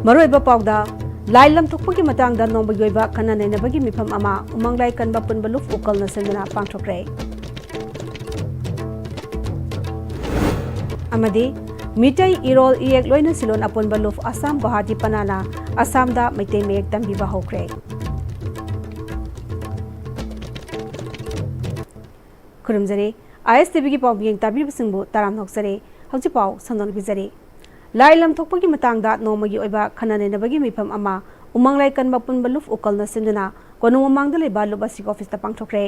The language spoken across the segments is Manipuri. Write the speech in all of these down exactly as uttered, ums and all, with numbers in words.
ꯃꯔꯨꯑꯣꯏꯕ ꯄꯥꯎꯗ, ꯂꯥꯏ ꯂꯝꯊꯣꯛꯄꯒꯤ ꯃꯇꯥꯡꯗ ꯅꯣꯡꯃꯒꯤ ꯑꯣꯏꯕ ꯈꯟꯅ ꯅꯩꯅꯕꯒꯤ ꯃꯤꯐꯝ ꯑꯃ ꯎꯃꯪ ꯂꯥꯏ ꯀꯟꯕ ꯄꯨꯟꯕ ꯂꯨꯞ ꯎꯀꯜꯅ ꯁꯤꯟꯗꯨꯅ ꯄꯥꯡꯊꯣꯛꯈ꯭ꯔꯦ꯫ ꯑꯃꯗꯤ ꯃꯤꯇꯩ ꯏꯔꯣꯜ ꯏꯌꯦꯛ ꯂꯣꯏꯅ ꯁꯤꯂꯣꯟ ꯑꯄꯨꯟꯕ ꯂꯨꯞ ꯑꯁꯥꯝ ꯒꯨꯋꯥꯍꯥꯇꯤ ꯄꯅꯥꯅ ꯑꯁꯥꯝꯗ ꯃꯩꯇꯩ ꯃꯌꯦꯛ ꯇꯝꯕꯤꯕ ꯍꯧꯈ꯭ꯔꯦ꯫ ꯈꯨꯔꯨꯝꯖꯔꯤ꯫ ISTVꯒꯤ ꯄꯥꯎ ꯃꯤꯠꯌꯦꯡ ꯇꯥꯕꯤꯔꯤꯕꯁꯤꯡꯕꯨ ꯇꯔꯥꯝꯅ ꯑꯣꯛꯆꯔꯤ꯫ ꯍꯧꯖꯤꯛ ꯄꯥꯎ ꯁꯟꯗꯣꯛꯅ ꯄꯤꯖꯔꯤ꯫ ꯂꯥꯏ ꯂꯝꯊꯣꯛꯄꯒꯤ ꯃꯇꯥꯡꯗ ꯅꯣꯡꯃꯒꯤ ꯑꯣꯏꯕ ꯈꯟꯅ ꯅꯩꯅꯕꯒꯤ ꯃꯤꯐꯝ ꯑꯃ ꯎꯃꯪ ꯂꯥꯏ ꯀꯟꯕ ꯄꯨꯟꯕ ꯂꯨꯞ ꯎꯀꯜꯅ ꯁꯤꯟꯗꯨꯅ ꯀꯣꯅꯨꯡ ꯃꯃꯥꯡꯗ ꯂꯩꯕ ꯂꯨꯞ ꯑꯁꯤꯒꯤ ꯑꯣꯐꯤꯁꯇ ꯄꯥꯡꯊꯣꯛꯈ꯭ꯔꯦ꯫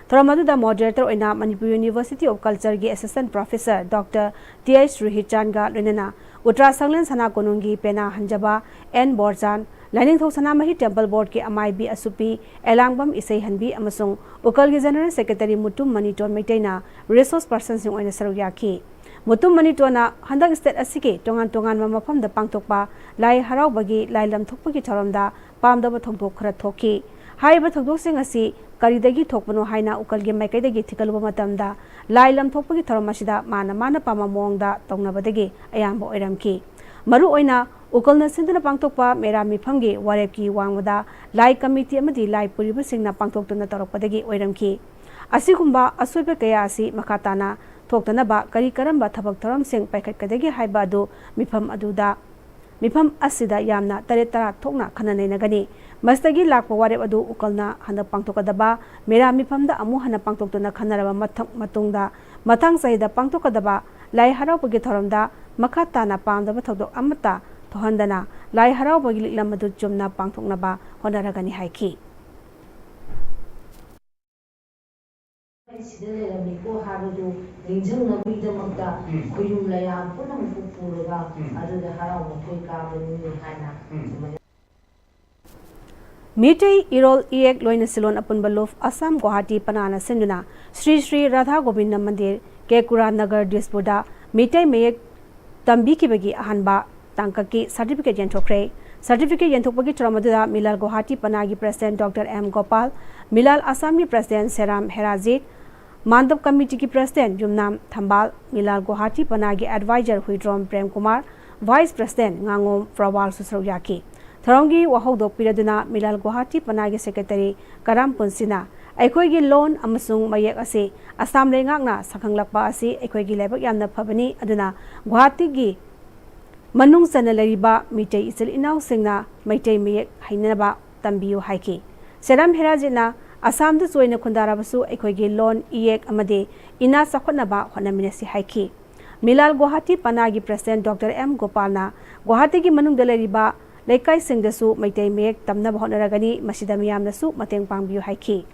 ꯊꯧꯔꯝ ꯑꯗꯨꯗ ꯃꯣꯗꯔꯦꯇꯔ ꯑꯣꯏꯅ ꯃꯅꯤꯄꯨꯔ ꯌꯨꯅꯤꯚꯔꯁꯤꯇꯤ ꯑꯣꯐ ꯀꯜꯆꯔꯒꯤ assistant professor doctor T H ꯔꯨꯍꯤꯠꯆꯥꯟꯒ ꯂꯣꯏꯅꯅ ꯎꯇ꯭ꯔꯥ ꯁꯪꯂꯦꯟ ꯁꯅꯥ ꯀꯣꯅꯨꯡꯒꯤ ꯄꯦꯅꯥ ꯍꯟꯖꯕ ꯑꯦꯟ ꯕꯣꯔꯆꯥꯟ, ꯂꯥꯏꯅꯤꯡꯊꯧ ꯁꯅꯥꯃꯍꯤ ꯇꯦꯝꯄꯜ ꯕꯣꯔꯗꯀꯤ ꯑꯃꯥꯏꯕꯤ ꯑꯁꯨꯄꯤ ꯑꯦꯂꯥꯡꯕꯝ ꯏꯁꯩꯍꯟꯕꯤ ꯑꯃꯁꯨꯡ ꯎꯀꯜꯒꯤ ꯖꯦꯅꯔꯦꯜ ꯁꯦꯀ꯭ꯔꯦꯇꯔꯤ ꯃꯨꯇꯨꯝ ꯃꯅꯤꯇꯣꯟ ꯃꯩꯇꯩꯅ ꯔꯤꯁꯣꯔꯁ ꯄꯔꯁꯟꯁꯤꯡ ꯑꯣꯏꯅ ꯁꯔꯨꯛ ꯌꯥꯈꯤ꯫ ꯃꯨꯇꯨꯝ ꯃꯅꯤꯇꯣꯟꯅ ꯍꯟꯗꯛ ꯁ꯭ꯇꯦꯠ ꯑꯁꯤꯒꯤ ꯇꯣꯉꯥꯟ ꯇꯣꯉꯥꯟꯕ ꯃꯐꯝꯗ ꯄꯥꯡꯊꯣꯛꯄ ꯂꯥꯏ ꯍꯔꯥꯎꯕꯒꯤ ꯂꯥꯏ ꯂꯝꯊꯣꯛꯄꯒꯤ ꯊꯧꯔꯝꯗ ꯄꯥꯝꯗꯕ ꯊꯧꯗꯣꯛ ꯈꯔ ꯊꯣꯛꯈꯤ꯫ ꯍꯥꯏꯔꯤꯕ ꯊꯧꯗꯣꯛꯁꯤꯡ ꯑꯁꯤ ꯀꯔꯤꯗꯒꯤ ꯊꯣꯛꯄꯅꯣ ꯍꯥꯏꯅ ꯎꯀꯜꯒꯤ ꯃꯥꯏꯀꯩꯗꯒꯤ ꯊꯤꯒꯠꯂꯨꯕ ꯃꯇꯝꯗ, ꯂꯥꯏ ꯂꯝꯊꯣꯛꯄꯒꯤ ꯊꯧꯔꯝ ꯑꯁꯤꯗ ꯃꯥꯅ ꯃꯥꯅ ꯄꯥꯝꯕ ꯃꯑꯣꯡꯗ ꯇꯧꯅꯕꯗꯒꯤ ꯑꯌꯥꯝꯕ ꯑꯣꯏꯔꯝꯈꯤ꯫ ꯃꯔꯨꯑꯣꯏꯅ ꯎꯀꯜꯅ ꯁꯤꯟꯗꯨꯅ ꯄꯥꯡꯊꯣꯛꯄ ꯃꯦꯔꯥ ꯃꯤꯐꯝꯒꯤ ꯋꯥꯔꯦꯞꯀꯤ ꯋꯥꯡꯃꯗ ꯂꯥꯏ ꯀꯃꯤꯇꯤ ꯑꯃꯗꯤ ꯂꯥꯏ ꯄꯨꯔꯤꯕꯁꯤꯡꯅ ꯄꯥꯡꯊꯣꯛꯇꯨꯅ ꯇꯧꯔꯛꯄꯗꯒꯤ ꯑꯣꯏꯔꯝꯈꯤ꯫ ꯑꯁꯤꯒꯨꯝꯕ ꯑꯁꯣꯏꯕ ꯀꯌꯥ ꯑꯁꯤ ꯃꯈꯥ ꯇꯥꯅ ꯊꯣꯛꯇꯅꯕ ꯀꯔꯤ ꯀꯔꯝꯕ ꯊꯕꯛ ꯊꯧꯔꯝꯁꯤꯡ ꯄꯥꯏꯈꯠꯀꯗꯒꯦ ꯍꯥꯏꯕ ꯑꯗꯨ ꯃꯤꯐꯝ ꯑꯗꯨꯗ, ꯃꯤꯐꯝ ꯑꯁꯤꯗ ꯌꯥꯝꯅ ꯇꯔꯦꯠ ꯇꯔꯥ ꯊꯣꯛꯅ ꯈꯟꯅ ꯅꯩꯅꯒꯅꯤ꯫ ꯃꯁꯤꯗꯒꯤ ꯂꯥꯛꯄ ꯋꯥꯔꯦꯞ ꯑꯗꯨ ꯎꯀꯜꯅ ꯍꯟꯗꯛ ꯄꯥꯡꯊꯣꯛꯀꯗꯕ ꯃꯦꯔꯥ ꯃꯤꯐꯝꯗ ꯑꯃꯨꯛ ꯍꯟꯅ ꯄꯥꯡꯊꯣꯛꯇꯨꯅ ꯈꯟꯅꯔꯕ ꯃꯊꯪ, ꯃꯇꯨꯡꯗ ꯃꯊꯪ ꯆꯍꯤꯗ ꯄꯥꯡꯊꯣꯛꯀꯗꯕ ꯂꯥꯏ ꯍꯔꯥꯎꯕꯒꯤ ꯊꯧꯔꯝꯗ ꯃꯈꯥ ꯇꯥꯅ ꯄꯥꯝꯗꯕ ꯊꯧꯗꯣꯛ ꯑꯃꯠꯇ ꯊꯣꯛꯍꯟꯗꯅ ꯂꯥꯏ ꯍꯔꯥꯎꯕꯒꯤ ꯂꯤꯛꯂꯝ ꯑꯗꯨ ꯆꯨꯝꯅ ꯄꯥꯡꯊꯣꯛꯅꯕ ꯍꯣꯠꯅꯔꯒꯅꯤ ꯍꯥꯏꯈꯤ꯫ ꯁꯤꯗ ꯂꯩꯔꯝꯃꯤꯀꯣ ꯍꯥꯏꯕꯗꯨ ꯅꯤꯡꯁꯤꯡꯅꯕꯒꯤꯗꯃꯛꯇ ꯎꯝ꯫ ꯈꯣꯏꯌꯨꯝ ꯂꯥꯏꯌꯥꯝ ꯄꯨꯝꯅꯃꯛꯄꯨ ꯄꯨꯔꯒ ꯎꯝ꯫ ꯑꯗꯨꯗ ꯍꯔꯥꯎ ꯃꯈꯣꯏ ꯀꯥꯕꯅꯤ ꯍꯥꯏꯅ ꯎꯝ꯫ ꯁꯨꯃꯥꯏꯅ ꯃꯤꯇꯩ ꯏꯔꯣꯜ ꯏꯌꯦꯛ ꯂꯣꯏꯅ ꯁꯤꯂꯣꯟ ꯑꯄꯨꯟꯕ ꯂꯨꯞ ꯑꯁꯥꯝ ꯒꯨꯋꯥꯍꯥꯇꯤ ꯄꯅꯥꯅ ꯁꯤꯟꯗꯨꯅ ꯁ꯭ꯔꯤ ꯁ꯭ꯔꯤ ꯔꯥꯙꯥ ꯒꯣꯕꯤꯟꯗ ꯃꯟꯗꯤꯔ, ꯀꯦꯀꯨꯔꯥ ꯅꯒꯔ, ꯗꯤꯁꯄꯨꯔꯗ ꯃꯤꯇꯩ ꯃꯌꯦꯛ ꯇꯝꯕꯤꯈꯤꯕꯒꯤ ꯑꯍꯥꯟꯕ ꯇꯥꯡꯀꯛꯀꯤ ꯁꯥꯔꯇꯤꯐꯤꯀꯦꯠ ꯌꯦꯟꯊꯣꯛꯈ꯭ꯔꯦ꯫ ꯁꯥꯔꯇꯤꯐꯤꯀꯦꯠ ꯌꯦꯟꯊꯣꯛꯄꯒꯤ ꯊꯧꯔꯝ ꯑꯗꯨꯗ ꯃꯤꯂꯥꯜ ꯒꯨꯋꯥꯍꯥꯇꯤ ꯄꯅꯥꯒꯤ president doctor M Gopal, Milal ꯑꯁꯥꯝꯒꯤ ꯄ꯭ꯔꯁꯤꯗꯦꯟꯠ ꯁꯦꯔꯥꯝ ꯍꯦꯔꯥꯖꯤꯠ, ꯃꯥꯟꯗꯞ ꯀꯃꯤꯇꯤꯒꯤ ꯄ꯭ꯔꯁꯤꯗꯦꯟꯠ ꯌꯨꯝꯅꯥꯝ ꯊꯝꯕꯥꯜ, ꯃꯤꯂꯥꯜ ꯒꯨꯋꯥꯍꯥꯇꯤ ꯄꯅꯥꯒꯤ adviser Huidrom Prem Kumar, Vice President ꯉꯥꯉꯣꯝ ꯄ꯭ꯔꯋꯥꯜꯁꯨ ꯁꯔꯨꯛ ꯌꯥꯈꯤ꯫ ꯊꯧꯔꯝꯒꯤ ꯋꯥꯍꯧꯗꯣꯛ ꯄꯤꯔꯗꯨꯅ ꯃꯤꯂꯥꯜ ꯒꯨꯋꯥꯍꯥꯇꯤ ꯄꯅꯥꯒꯤ Secretary ꯀꯔꯥꯝ ꯄꯨꯟꯁꯤꯅ ꯑꯩꯈꯣꯏꯒꯤ ꯂꯣꯟ ꯑꯃꯁꯨꯡ ꯃꯌꯦꯛ ꯑꯁꯤ ꯑꯁꯥꯝ ꯂꯩꯉꯥꯛꯅ ꯁꯛꯈꯪꯂꯛꯄ ꯑꯁꯤ ꯑꯩꯈꯣꯏꯒꯤ ꯂꯥꯏꯕꯛ ꯌꯥꯝꯅ ꯐꯕꯅꯤ, ꯑꯗꯨꯅ ꯒꯨꯋꯥꯍꯥꯇꯤꯒꯤ ꯃꯅꯨꯡ ꯆꯟꯅ ꯂꯩꯔꯤꯕ ꯃꯤꯇꯩ ꯏꯆꯤꯜ ꯏꯅꯥꯎꯁꯤꯡꯅ ꯃꯩꯇꯩ ꯃꯌꯦꯛ ꯍꯩꯅꯅꯕ ꯇꯝꯕꯤꯌꯨ ꯍꯥꯏꯈꯤ꯫ ꯁꯦꯔꯝ ꯍꯦꯔꯥꯖꯤꯠꯅ ꯑꯁꯥꯝꯗ ꯆꯣꯏꯅ ꯈꯨꯟꯗꯥꯔꯕꯁꯨ ꯑꯩꯈꯣꯏꯒꯤ ꯂꯣꯟ, ꯏꯌꯦꯛ ꯑꯃꯗꯤ ꯏꯅꯥ ꯆꯥꯎꯈꯠꯅꯕ ꯍꯣꯠꯅꯃꯤꯟꯅꯁꯤ ꯍꯥꯏꯈꯤ꯫ ꯃꯤꯂꯥꯜ ꯒꯨꯋꯥꯍꯥꯇꯤ ꯄꯅꯥꯒꯤ President Doctor ꯑꯦꯝ ꯒꯣꯄꯥꯜꯅ ꯒꯨꯋꯥꯍꯥꯇꯤꯒꯤ ꯃꯅꯨꯡꯗ ꯂꯩꯔꯤꯕ ꯂꯩꯀꯥꯏꯁꯤꯡꯗꯁꯨ ꯃꯩꯇꯩ ꯃꯌꯦꯛ ꯇꯝꯅꯕ ꯍꯣꯠꯅꯔꯒꯅꯤ, ꯃꯁꯤꯗ ꯃꯤꯌꯥꯝꯅꯁꯨ ꯃꯇꯦꯡ ꯄꯥꯡꯕꯤꯌꯨ ꯍꯥꯏꯈꯤ꯫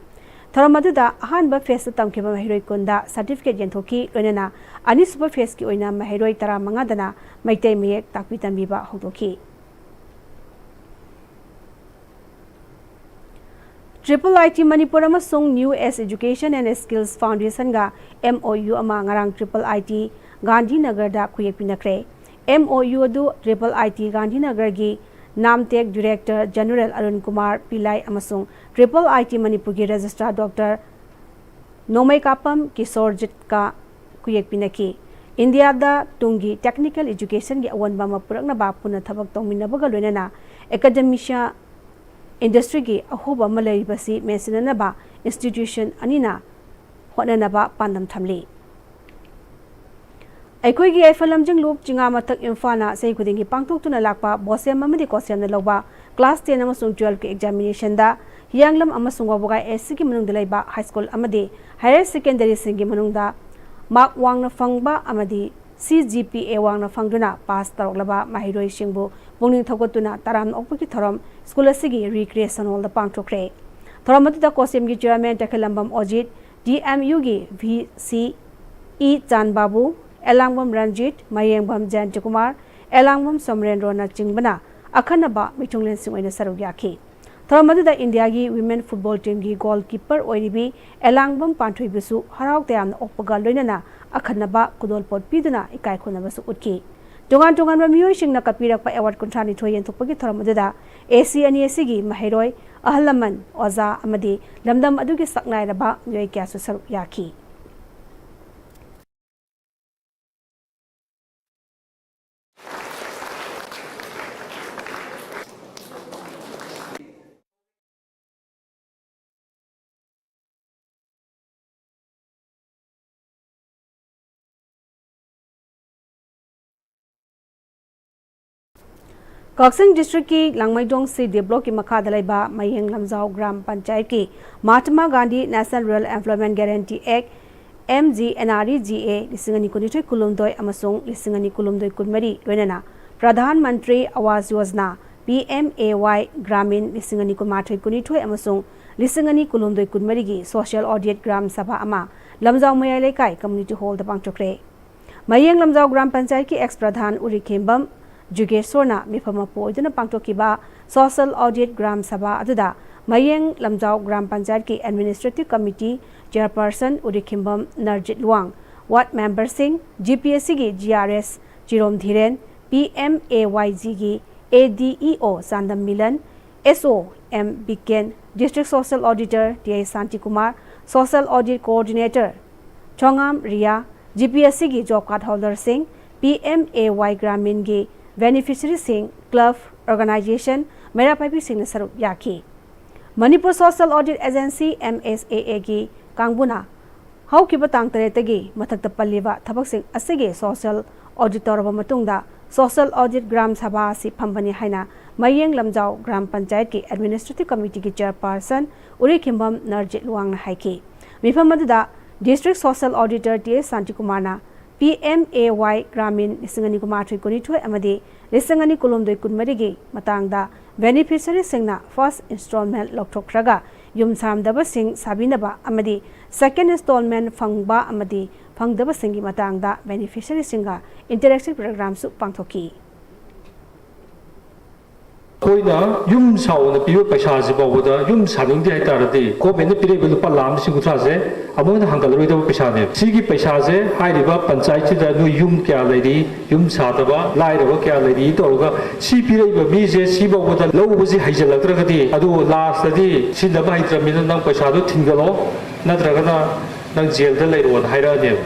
ꯊꯧꯔꯝ ꯑꯗꯨꯗ ꯑꯍꯥꯟꯕ Phase ꯇ ꯇꯝꯈꯤꯕ ꯃꯍꯩꯔꯣꯏ ꯀꯨꯟꯗ Certificate ꯌꯦꯟꯊꯣꯛꯈꯤ, ꯂꯣꯏꯅꯅ ꯑꯅꯤꯁꯨꯕ Phase ꯀꯤ ꯑꯣꯏꯅ ꯃꯍꯩꯔꯣꯏ ꯇꯔꯥꯃꯉꯥꯗꯅ ꯃꯩꯇꯩ ꯃꯌꯦꯛ ꯇꯥꯛꯄꯤ ꯇꯝꯕꯤꯕ ꯍꯧꯗꯣꯛꯈꯤ꯫ Triple I T ꯃꯅꯤꯄꯨꯔ ꯑꯃꯁꯨꯡ New Age Education and Skills Foundation ꯒ M O U ꯑꯃ ꯉꯔꯥꯡ Triple I T ꯒꯥꯟꯙꯤꯅꯒꯔꯗ ꯈꯨꯌꯦꯛ ꯄꯤꯅꯈ꯭ꯔꯦ꯫ M O U ꯑꯗꯨ Triple I T ꯒꯥꯟꯙꯤꯅꯒꯔꯒꯤ NAMTEC Director General Arun Kumar ꯄꯤꯂꯥꯏ ꯑꯃꯁꯨꯡ Triple I T ꯃꯅꯤꯄꯨꯔꯒꯤ Registrar Doctor ꯅꯣꯡꯃꯩꯀꯥꯄꯝ ꯀꯤꯁꯣꯔꯖꯤꯠꯀ ꯈꯨꯌꯦꯛ ꯄꯤꯅꯈꯤ꯫ ꯏꯟꯗꯤꯌꯥꯗ ꯇꯨꯡꯒꯤ technical education ꯒꯤ ꯑꯑꯣꯟꯕ ꯑꯃ ꯄꯨꯔꯛꯅꯕ ꯄꯨꯟꯅ ꯊꯕꯛ ꯇꯧꯃꯤꯟꯅꯕꯒ ꯂꯣꯏꯅꯅ academia industry ꯒꯤ ꯑꯍꯣꯕ ꯑꯃ ꯂꯩꯔꯤꯕꯁꯤ ꯃꯦꯟꯁꯤꯟꯅꯅꯕ institution ꯑꯅꯤꯅ ꯍꯣꯠꯅꯅꯕ ꯄꯥꯟꯗꯝ ꯊꯝꯂꯤ꯫ ꯑꯩꯈꯣꯏꯒꯤ ꯌꯥꯏꯐ ꯂꯝꯖꯤꯡꯂꯨꯞ ꯆꯤꯉꯥ ꯃꯊꯛ ꯏꯝꯐꯥꯜꯅ ꯆꯍꯤ ꯈꯨꯗꯤꯡꯒꯤ ꯄꯥꯡꯊꯣꯛꯇꯨꯅ ꯂꯥꯛꯄ BOSEM ꯑꯃꯗꯤ COHSEM ꯅ ꯂꯧꯕ class ten ꯑꯃꯁꯨꯡ twelve ꯀꯤ examination ꯗ ꯍꯤꯌꯥꯡꯂꯝ ꯑꯃꯁꯨꯡ ꯋꯥꯕꯒꯥꯏ S C ꯒꯤ ꯃꯅꯨꯡꯗ ꯂꯩꯕ high school ꯑꯃꯗꯤ higher secondary ꯁꯤꯡꯒꯤ ꯃꯅꯨꯡꯗ mark ꯋꯥꯡꯅ ꯐꯪꯕ ꯑꯃꯗꯤ C G P A ꯋꯥꯡꯅ ꯐꯪꯗꯨꯅ pass ꯇꯧꯔꯛꯂꯕ ꯃꯍꯩꯔꯣꯏꯁꯤꯡꯕꯨ ꯄꯨꯛꯅꯤꯡ ꯊꯧꯒꯠꯇꯨꯅ ꯇꯔꯥꯝꯅ ꯑꯣꯛꯄꯒꯤ ꯊꯧꯔꯝ school ꯑꯁꯤꯒꯤ recreation hall ꯗ ꯄꯥꯡꯊꯣꯛꯈ꯭ꯔꯦ꯫ ꯊꯧꯔꯝ ꯑꯗꯨꯗ COHSEM ꯒꯤ chairman ꯇꯈꯦꯜꯂꯝꯕꯝ ꯑꯣꯖꯤꯠ, D M U ꯒꯤ V C ꯏ ꯆꯥꯟꯕꯥꯕꯨ, ꯑꯦꯂꯥꯡꯕꯝ ꯔꯟꯖꯤꯠ, ꯃꯌꯦꯡꯕꯝ ꯖꯌꯟꯇꯀꯨꯃꯥꯔ, ꯑꯦꯂꯥꯡꯕꯝ ꯁꯣꯃꯔꯦꯟꯗ꯭ꯔꯣꯅꯆꯤꯡꯕꯅ ꯑꯈꯟꯅꯕ ꯃꯤꯊꯨꯡꯂꯦꯟꯁꯤꯡ ꯑꯣꯏꯅ ꯁꯔꯨꯛ ꯌꯥꯈꯤ꯫ ꯊꯧꯔꯝ ꯑꯗꯨꯗ ꯏꯟꯗꯤꯌꯥꯒꯤ women football team ꯒꯤ goalkeeper ꯑꯣꯏꯔꯤꯕꯤ ꯑꯦꯂꯥꯡꯕꯝ ꯄꯥꯟꯊꯣꯏꯕꯤꯁꯨ ꯍꯔꯥꯎ ꯇꯌꯥꯝꯅ ꯑꯣꯛꯄꯒ ꯂꯣꯏꯅꯅ ꯑꯈꯟꯅꯕ ꯈꯨꯗꯣꯜꯄꯣꯠ ꯄꯤꯗꯨꯅ ꯏꯀꯥꯏ ꯈꯨꯝꯅꯕꯁꯨ ꯎꯠꯈꯤ꯫ ꯇꯣꯉꯥꯟ ꯇꯣꯉꯥꯟꯕ ꯃꯤꯑꯣꯏꯁꯤꯡꯅ ꯀꯠꯄꯤꯔꯛꯄ award ꯀꯨꯟꯊ꯭ꯔꯥ ꯅꯤꯊꯣꯏ ꯌꯦꯟꯊꯣꯛꯄꯒꯤ ꯊꯧꯔꯝ ꯑꯗꯨꯗ A C ꯑꯅꯤ ꯑꯁꯤꯒꯤ ꯃꯍꯩꯔꯣꯏ, ꯑꯍꯜ ꯂꯃꯟ, ꯑꯣꯖꯥ ꯑꯃꯗꯤ ꯂꯝꯗꯝ ꯑꯗꯨꯒꯤ ꯁꯛꯅꯥꯏꯔꯕ ꯃꯤꯑꯣꯏ ꯀꯌꯥꯁꯨ ꯁꯔꯨꯛ ꯌꯥꯈꯤ꯫ ꯀꯛꯆꯤꯡ ꯗꯤꯁꯇ꯭ꯔꯤꯛꯀꯤ ꯂꯥꯡꯃꯩꯗꯣꯡ ꯁꯤ ꯗꯤ ꯕ꯭ꯂꯣꯛꯀꯤ ꯃꯈꯥꯗ ꯂꯩꯕ ꯃꯌꯦꯡ ꯂꯝꯖꯥꯎ ꯒ꯭ꯔꯥꯝ ꯄꯟꯆꯥꯌꯠꯀꯤ Mahatma Gandhi national rural employment guarantee act, M G N R E G A ꯂꯤꯁꯤꯡ ꯑꯅꯤ ꯀꯨꯟꯅꯤꯊꯣꯏ ꯀꯨꯟꯍꯨꯝꯗꯣꯏ ꯑꯃꯁꯨꯡ ꯂꯤꯁꯤꯡ ꯑꯅꯤ ꯀꯨꯟꯍꯨꯝꯗꯣꯏ ꯀꯨꯟꯃꯔꯤ, ꯂꯣꯏꯅꯅ ꯄ꯭ꯔꯙꯥꯟ ꯃꯟꯇ꯭ꯔꯤ ꯑꯋꯥꯁ ꯌꯣꯖꯅꯥ, ꯄꯤ ꯑꯦꯝ ꯑꯦ ꯋꯥꯏ ꯒ꯭ꯔꯥꯃꯤꯟ ꯂꯤꯁꯤꯡ ꯑꯅꯤ ꯀꯨꯟꯃꯥꯊꯣꯏ ꯀꯨꯟꯅꯤꯊꯣꯏ ꯑꯃꯁꯨꯡ ꯂꯤꯁꯤꯡ ꯑꯅꯤ ꯀꯨꯟꯍꯨꯝꯗꯣꯏ ꯀꯨꯟꯃꯔꯤꯒꯤ ꯁꯣꯁꯤꯌꯦꯜ ꯑꯣꯗꯤꯠ ꯒ꯭ꯔꯥꯝ ꯁꯚꯥ ꯑꯃ ꯂꯝꯖꯥꯎ ꯃꯌꯥꯏ ꯂꯩꯀꯥꯏ ꯀꯝꯃ꯭ꯌꯨꯅꯤꯇꯤ ꯍꯣꯜꯗ ꯄꯥꯡꯊꯣꯛꯈ꯭ꯔꯦ꯫ ꯃꯌꯦꯡ ꯂꯝꯖꯥꯎ ꯒ꯭ꯔꯥꯝ ꯄꯟꯆꯥꯌꯠꯀꯤ ꯑꯦꯛꯁ ꯄ꯭ꯔꯙꯥꯟ ꯎꯔꯤꯈꯦꯝꯕꯝ ꯖꯨꯒꯦꯁꯣꯔꯅ ꯃꯤꯐꯝ ꯃꯄꯨ ꯑꯣꯏꯗꯨꯅ ꯄꯥꯡꯊꯣꯛꯈꯤꯕ ꯁꯣꯁꯤꯌꯦꯜ ꯑꯣꯗꯤꯠ ꯒ꯭ꯔꯥꯝ ꯁꯚꯥ ꯑꯗꯨꯗ ꯃꯌꯦꯡ ꯂꯝꯖꯥꯎ ꯒ꯭ꯔꯥꯝ ꯄꯟꯆꯥꯌꯠꯀꯤ administrative committee chairperson Urikhembam Narjit Luwang, ward ꯃꯦꯝꯕꯔꯁꯤꯡ, ꯖꯤ ꯄꯤ ꯑꯦꯁ ꯁꯤꯒꯤ G R S Chirom Dhiren, P M A Y ꯖꯤꯒꯤ A D E O Chandam Milan, S O M Biken, district social auditor T H Shantikumar, social audit coordinator Chongham Riya, G P S ꯁꯤꯒꯤ ꯖꯣꯕ ꯀꯥꯔꯗ ꯍꯣꯜꯗꯔꯁꯤꯡ, ꯄꯤ ꯑꯦꯝ ꯑꯦ ꯋꯥꯏ ꯒ꯭ꯔꯥꯃꯤꯟꯒꯤ ꯕꯦꯅꯤꯐꯤꯁꯔꯤꯁꯤꯡ, ꯀ꯭ꯂꯕ, ꯑꯣꯔꯒꯅꯥꯏꯖꯦꯁꯟ, ꯃꯩꯔꯥ ꯄꯥꯏꯕꯤꯁꯤꯡꯅ ꯁꯔꯨꯛ ꯌꯥꯈꯤ꯫ Manipur social audit agency, M ꯑꯦꯁ ꯑꯦ ꯑꯦꯒꯤ ꯀꯥꯡꯕꯨꯅ ꯍꯧꯈꯤꯕ ꯇꯥꯡ ꯇꯔꯦꯠꯇꯒꯤ ꯃꯊꯛꯇ ꯄꯜꯂꯤꯕ ꯊꯕꯛꯁꯤꯡ ꯑꯁꯤꯒꯤ ꯁꯣꯁꯤꯌꯦꯜ ꯑꯣꯗꯤꯠ ꯇꯧꯔꯕ ꯃꯇꯨꯡꯗ ꯁꯣꯁꯤꯌꯦꯜ ꯑꯣꯗꯤꯠ ꯒ꯭ꯔꯥꯝ ꯁꯚꯥ ꯑꯁꯤ ꯐꯝꯕꯅꯤ ꯍꯥꯏꯅ ꯃꯌꯦꯡ ꯂꯝꯖꯥꯎ ꯒ꯭ꯔꯥꯝ ꯄꯟꯆꯥꯌꯠꯀꯤ ꯑꯦꯗꯃꯤꯅꯤꯁꯇ꯭ꯔꯦꯇꯤꯚ ꯀꯃꯤꯇꯤꯒꯤ ꯆꯦꯌꯔꯄꯔꯁꯟ ꯎꯔꯤꯈꯦꯝꯕꯝ ꯅꯔꯖꯤꯠ ꯂꯨꯋꯥꯡꯅ ꯍꯥꯏꯈꯤ꯫ ꯃꯤꯐꯝ ꯑꯗꯨꯗ district social auditor T S ꯁꯥꯟꯇꯤꯀꯨꯃꯥꯔꯅ ꯄꯤ ꯑꯦꯝ ꯑꯦ ꯋꯥꯏ ꯒ꯭ꯔꯥꯃꯤꯟ ꯂꯤꯁꯤꯡ ꯑꯅꯤ ꯀꯨꯟꯃꯥꯊꯣꯏ ꯀꯨꯟꯅꯤꯊꯣꯏ ꯑꯃꯗꯤ ꯂꯤꯁꯤꯡ ꯑꯅꯤ ꯀꯨꯟꯍꯨꯝꯗꯣꯏ ꯀꯨꯟꯃꯔꯤꯒꯤ ꯃꯇꯥꯡꯗ ꯕꯦꯅꯤꯐꯤꯁꯔꯤꯁꯤꯡꯅ ꯐꯥꯔꯁ ꯏꯟꯁꯇꯣꯜꯃꯦꯟ ꯂꯧꯊꯣꯛꯈ꯭ꯔꯒ ꯌꯨꯝ ꯁꯥꯔꯝꯗꯕꯁꯤꯡ ꯁꯥꯕꯤꯅꯕ ꯑꯃꯗꯤ ꯁꯦꯀꯦꯟ ꯏꯟꯁꯇꯣꯜꯃꯦꯟ ꯐꯪꯕ ꯑꯃꯗꯤ ꯐꯪꯗꯕꯁꯤꯡꯒꯤ ꯃꯇꯥꯡꯗ ꯕꯦꯅꯤꯐꯤꯁꯔꯤꯁꯤꯡꯒ ꯏꯟꯇꯔꯦꯛꯁꯟ ꯄ꯭ꯔꯣꯒ꯭ꯔꯥꯝꯁꯨ ꯄꯥꯡꯊꯣꯛꯈꯤ꯫ ꯑꯩꯈꯣꯏꯅ ꯌꯨꯝ ꯁꯥꯎꯅ ꯄꯤꯕ ꯄꯩꯁꯥꯁꯤ ꯐꯥꯎꯕꯗ ꯌꯨꯝ ꯁꯥꯅꯤꯡꯗꯦ ꯍꯥꯏꯇꯥꯔꯗꯤ ꯒꯣꯔꯃꯦꯟꯅ ꯄꯤꯔꯛꯏꯕ ꯂꯨꯄꯥ ꯂꯥꯈ ꯑꯃ ꯂꯤꯁꯤꯡ ꯀꯨꯟꯊ꯭ꯔꯥꯁꯦ ꯑꯃꯨꯛ ꯍꯟꯅ ꯍꯟꯒꯠꯂꯔꯣꯏꯗꯕ ꯄꯩꯁꯥꯅꯦꯕ꯫ ꯁꯤꯒꯤ ꯄꯩꯁꯥꯁꯦ ꯍꯥꯏꯔꯤꯕ ꯄꯟꯆꯥꯌꯠꯁꯤꯗ ꯅꯣꯏ ꯌꯨꯝ ꯀꯌꯥ ꯂꯩꯔꯤ, ꯌꯨꯝ ꯁꯥꯗꯕ, ꯂꯥꯏꯔꯕ ꯀꯌꯥ ꯂꯩꯔꯤ ꯇꯧꯔꯒ ꯁꯤ ꯄꯤꯔꯛꯏꯕ ꯃꯤꯁꯦ ꯁꯤ ꯐꯥꯎꯕꯗ ꯂꯧꯕꯁꯤ ꯍꯩꯖꯤꯜꯂꯛꯇ꯭ꯔꯒꯗꯤ ꯑꯗꯨ ꯂꯥꯁꯇꯗꯤ ꯁꯤꯟꯅꯕ ꯍꯩꯇ꯭ꯔꯕꯅꯤꯅ ꯅꯪ ꯄꯩꯁꯥꯗꯣ ꯊꯤꯡꯒꯠꯂꯣ ꯅꯠꯇ꯭ꯔꯒꯅ ꯅꯪ ꯖꯦꯜꯗ ꯂꯩꯔꯣꯅ ꯍꯥꯏꯔꯛꯑꯅꯦꯕ꯫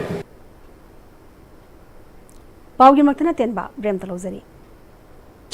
ꯄꯥꯎꯒꯤ ꯃꯛꯇꯅ ꯇꯦꯟꯕ ꯕ꯭ꯔꯦꯝꯇ ꯂꯧꯖꯔꯤ꯫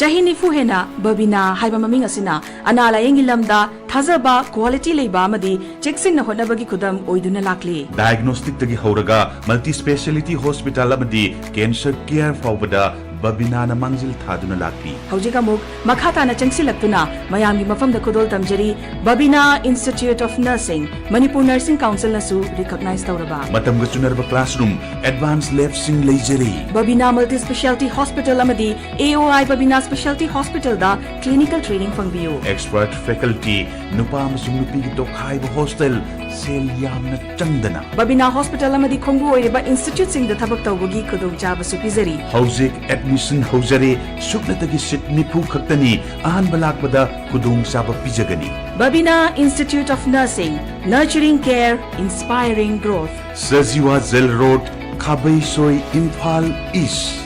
ꯆꯍꯤ ꯅꯤꯐꯨ ꯍꯦꯟꯅ ꯕꯕꯤꯅꯥ ꯍꯥꯏꯕ ꯃꯃꯤꯡ ꯑꯁꯤꯅ ꯑꯅꯥ ꯂꯥꯌꯦꯡꯒꯤ ꯂꯝꯗ ꯊꯥꯖꯕ, ꯀ꯭ꯋꯥꯂꯤꯇꯤ ꯂꯩꯕ ꯑꯃꯗꯤ ꯆꯦꯛꯁꯤꯟꯅ ꯍꯣꯠꯅꯕꯒꯤ ꯈꯨꯗꯝ ꯑꯣꯏꯗꯨꯅ ꯂꯥꯛꯂꯤ꯫ ꯗꯥꯏꯒꯅꯣꯁꯇꯤꯛꯇꯒꯤ ꯍꯧꯔꯒ ꯃꯜꯇꯤ ꯁ꯭ꯄꯦꯁꯤꯌꯦꯂꯤꯇꯤ ꯍꯣꯁꯄꯤꯇꯥꯜ ꯑꯃꯗꯤ ꯀꯦꯟꯁꯔ ꯀꯤꯌꯔ ꯐꯥꯎꯕꯗ ꯕꯕꯤꯅꯥꯅ ꯃꯥꯡꯖꯤꯜ ꯊꯥꯗꯨꯅ ꯂꯥꯛꯂꯤ꯫ ꯍꯧꯖꯤꯛ ꯑꯃꯨꯛ ꯃꯈꯥ ꯇꯥꯅ ꯆꯪꯁꯤꯜꯂꯛꯇꯨꯅ ꯃꯌꯥꯝꯒꯤ ꯃꯐꯝꯗ ꯈꯨꯗꯣꯜ ꯇꯝꯖꯔꯤ꯫ ꯕꯕꯤꯅꯥ Institute of Nursing, Manipur Nursing Council ꯅꯁꯨ recognize ꯇꯧꯔꯕ꯫ ꯃꯇꯝꯒ ꯆꯨꯅꯔꯕ classroom, advanced labꯁꯤꯡ ꯂꯩꯖꯔꯤ꯫ ꯕꯕꯤꯅꯥ Multi Speciality Hospital ꯑꯃꯗꯤ A O I Babina Speciality Hospitalꯗ clinical training ꯐꯪꯕꯤꯌꯨ꯫ Expert faculty, ꯅꯨꯄꯥ ꯑꯃꯁꯨꯡ ꯅꯨꯄꯤꯒꯤ ꯇꯣꯈꯥꯏꯕ hostel, ꯁꯦꯜ ꯌꯥꯝꯅ ꯆꯪꯗꯅ꯫ ꯕꯕꯤꯅꯥ Hospital ꯑꯃꯗꯤ ꯈꯣꯡꯕꯨ ꯑꯣꯏꯔꯤꯕ instituteꯁꯤꯡꯗ ꯊꯕꯛ ꯇꯧꯕꯒꯤ ꯈꯨꯗꯣꯡꯆꯥꯕꯁꯨ ꯄꯤꯖꯔꯤ꯫ ꯍꯧꯖꯤꯛ admission ꯍꯧꯖꯔꯦ, ꯁꯨꯞꯅꯇꯒꯤ seat ꯅꯤꯐꯨ ꯈꯛꯇꯅꯤ꯫ ꯑꯍꯥꯟꯕ ꯂꯥꯛꯄꯗ ꯈꯨꯗꯣꯡꯆꯥꯕ ꯄꯤꯖꯒꯅꯤ꯫ ꯕꯕꯤꯅꯥ Institute of Nursing, nurturing care, inspiring growth. Sajiwa Jail Road, ꯈꯥꯕꯩꯁꯣꯏ, Imphal East꯫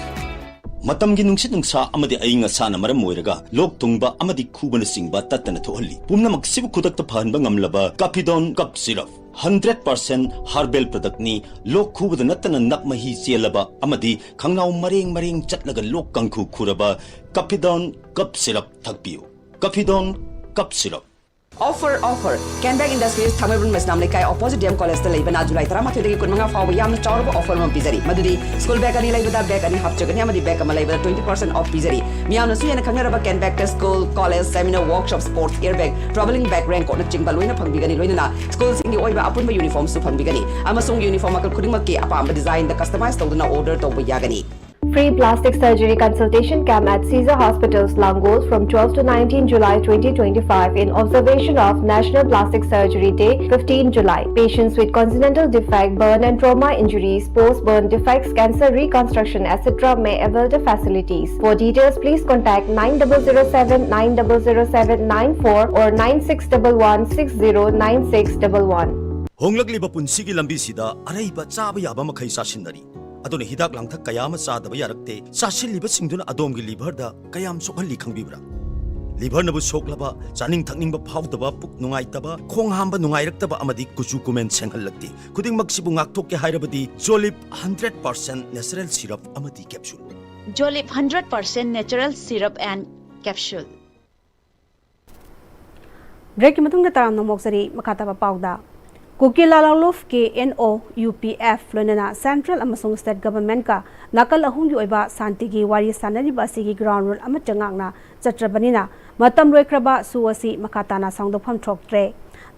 ꯃꯇꯝꯒꯤ ꯅꯨꯡꯁꯤꯠ ꯅꯨꯡꯁꯥ ꯑꯃꯗꯤ ꯑꯏꯪ ꯑꯁꯥꯅ ꯃꯔꯝ ꯑꯣꯏꯔꯒ ꯂꯣꯛ ꯊꯨꯡꯕ ꯑꯃꯗꯤ ꯈꯨꯕꯅꯆꯤꯡꯕ ꯇꯠꯇꯅ ꯊꯣꯛꯍꯜꯂꯤ꯫ ꯄꯨꯝꯅꯃꯛꯁꯤꯕꯨ ꯈꯨꯗꯛꯇ ꯐꯍꯟꯕ ꯉꯝꯂꯕ Cappidone Cough Syrup, hundred percent herbal productꯅꯤ꯫ ꯂꯣꯛ ꯈꯨꯕꯗ ꯅꯠꯇꯅ ꯅꯞ ꯃꯍꯤ ꯆꯦꯜꯂꯕ ꯑꯃꯗꯤ ꯈꯪꯅꯥꯎ ꯃꯔꯦꯡ ꯃꯔꯦꯡ ꯆꯠꯂꯒ ꯂꯣꯛ ꯀꯥꯡꯈꯨ ꯈꯨꯔꯕ Cappidone Cough Syrup ꯊꯛꯄꯤꯌꯨ꯫ Cappidone Cough Syrup꯫ Offer, offer! Canback Industries, ꯊꯥꯡꯃꯩꯕꯟ ꯃꯩꯁꯅꯥꯝ ꯂꯩꯀꯥꯏ, opposite D M Collegeꯇ ꯂꯩꯕꯅ July ꯇꯔꯥꯃꯥꯊꯣꯏꯗꯒꯤ ꯀꯨꯟꯃꯉꯥ ꯐꯥꯎꯕ ꯌꯥꯝꯅ ꯆꯥꯎꯔꯕ offer ꯑꯃ ꯄꯤꯖꯔꯤ꯫ ꯃꯗꯨꯗꯤ school bag ꯑꯅꯤ ꯂꯩꯕꯗ bag ꯑꯅꯤ ꯍꯥꯞꯆꯒꯅꯤ ꯑꯃꯗꯤ bag ꯑꯃ ꯂꯩꯕꯗ twenty percent off ꯄꯤꯖꯔꯤ꯫ ꯃꯤꯌꯥꯝꯅꯁꯨ ꯍꯦꯟꯅ ꯈꯪꯅꯔꯕ Canbackꯇ school, college, seminar, workshop, sports gear bag, travelling bag, raincoatꯅꯆꯤꯡꯕ ꯂꯣꯏꯅ ꯐꯪꯕꯤꯒꯅꯤ꯫ ꯂꯣꯏꯅꯅ schoolꯁꯤꯡꯒꯤ ꯑꯣꯏꯕ ꯑꯄꯨꯟꯕ uniformꯁꯨ ꯐꯪꯕꯤꯒꯅꯤ꯫ ꯑꯃꯁꯨꯡ uniform ꯃꯈꯜ ꯈꯨꯗꯤꯡꯃꯛꯀꯤ ꯑꯄꯥꯝꯕ designꯗ customize ꯇꯧꯗꯨꯅ order ꯇꯧꯕ ꯌꯥꯒꯅꯤ꯫ Free plastic surgery consultation camp at Caesar Hospitals, Langol, from twelve to nineteen July twenty twenty-five, in observation of National Plastic Surgery Day, fifteen July. Patients with congenital defect, burn and trauma injuries, post-burn defects, cancer reconstruction, et cetera may avail the facilities. For details, please contact nine double zero seven nine double zero seven nine four or nine six double one six zero nine six double one. ꯍꯣꯡꯂꯛꯂꯤꯕ ꯄꯨꯟꯁꯤꯒꯤ ꯂꯝꯕꯤꯁꯤꯗ ꯑꯔꯩꯕ ꯆꯥꯕ ꯌꯥꯕ ꯃꯈꯩ ꯆꯥꯁꯤꯟꯅꯔꯤ꯫ ꯑꯗꯨꯅ ꯍꯤꯗꯥꯛ ꯂꯥꯡꯊꯛ ꯀꯌꯥ ꯑꯃ ꯆꯥꯗꯕ ꯌꯥꯔꯛꯇꯦ꯫ ꯆꯥꯁꯤꯜꯂꯤꯕꯁꯤꯡꯗꯨꯅ ꯑꯗꯣꯝꯒꯤ liverꯗ ꯀꯌꯥꯝ ꯁꯣꯛꯍꯜꯂꯤ ꯈꯪꯕꯤꯕ꯭ꯔꯥ? Liverꯅꯕꯨ ꯁꯣꯛꯂꯕ, ꯆꯥꯅꯤꯡ ꯊꯛꯅꯤꯡꯕ ꯐꯥꯎꯗꯕ, ꯄꯨꯛ ꯅꯨꯡꯉꯥꯏꯇꯕ, ꯈꯣꯡ ꯍꯥꯝꯕ ꯅꯨꯡꯉꯥꯏꯔꯛꯇꯕ ꯑꯃꯗꯤ ꯀꯨꯆꯨ ꯀꯨꯃꯦꯟ ꯁꯦꯡꯍꯜꯂꯛꯇꯦ꯫ ꯈꯨꯗꯤꯡꯃꯛꯁꯤꯕꯨ ꯉꯥꯛꯊꯣꯛꯀꯦ ꯍꯥꯏꯔꯕꯗꯤ Jolib hundred percent natural syrup ꯑꯃꯗꯤ capsule꯫ Jolib hundred percent natural syrup and capsule꯫ Breakꯀꯤ ꯃꯇꯨꯡꯗ ꯇꯔꯥꯝꯅ ꯑꯣꯛꯆꯔꯤ꯫ ꯃꯈꯥ ꯇꯥꯕ ꯄꯥꯎꯗ, ꯀꯨꯀꯤ ꯂꯥꯂꯣꯡꯂꯨꯞ ꯀꯦ N O, U P F ꯂꯣꯏꯅꯅ ꯁꯦꯟꯇ꯭ꯔꯦꯜ ꯑꯃꯁꯨꯡ ꯁ꯭ꯇꯦꯠ ꯒꯚꯔꯟꯃꯦꯟꯠꯀ ꯅꯥꯀꯜ ꯑꯍꯨꯝꯒꯤ ꯑꯣꯏꯕ ꯁꯥꯟꯇꯤꯒꯤ ꯋꯥꯔꯤ ꯁꯥꯅꯔꯤꯕ ꯑꯁꯤꯒꯤ ꯒ꯭ꯔꯥꯎꯟ ꯔꯨꯜ ꯑꯃꯠꯇ ꯉꯥꯛꯅ ꯆꯠꯇ꯭ꯔꯕꯅꯤꯅ ꯃꯇꯝ ꯂꯣꯏꯈ꯭ꯔꯕ ꯁꯨ ꯑꯁꯤ ꯃꯈꯥ ꯇꯥꯅ ꯁꯥꯡꯗꯣꯛꯐꯝ ꯊꯣꯛꯇ꯭ꯔꯦ꯫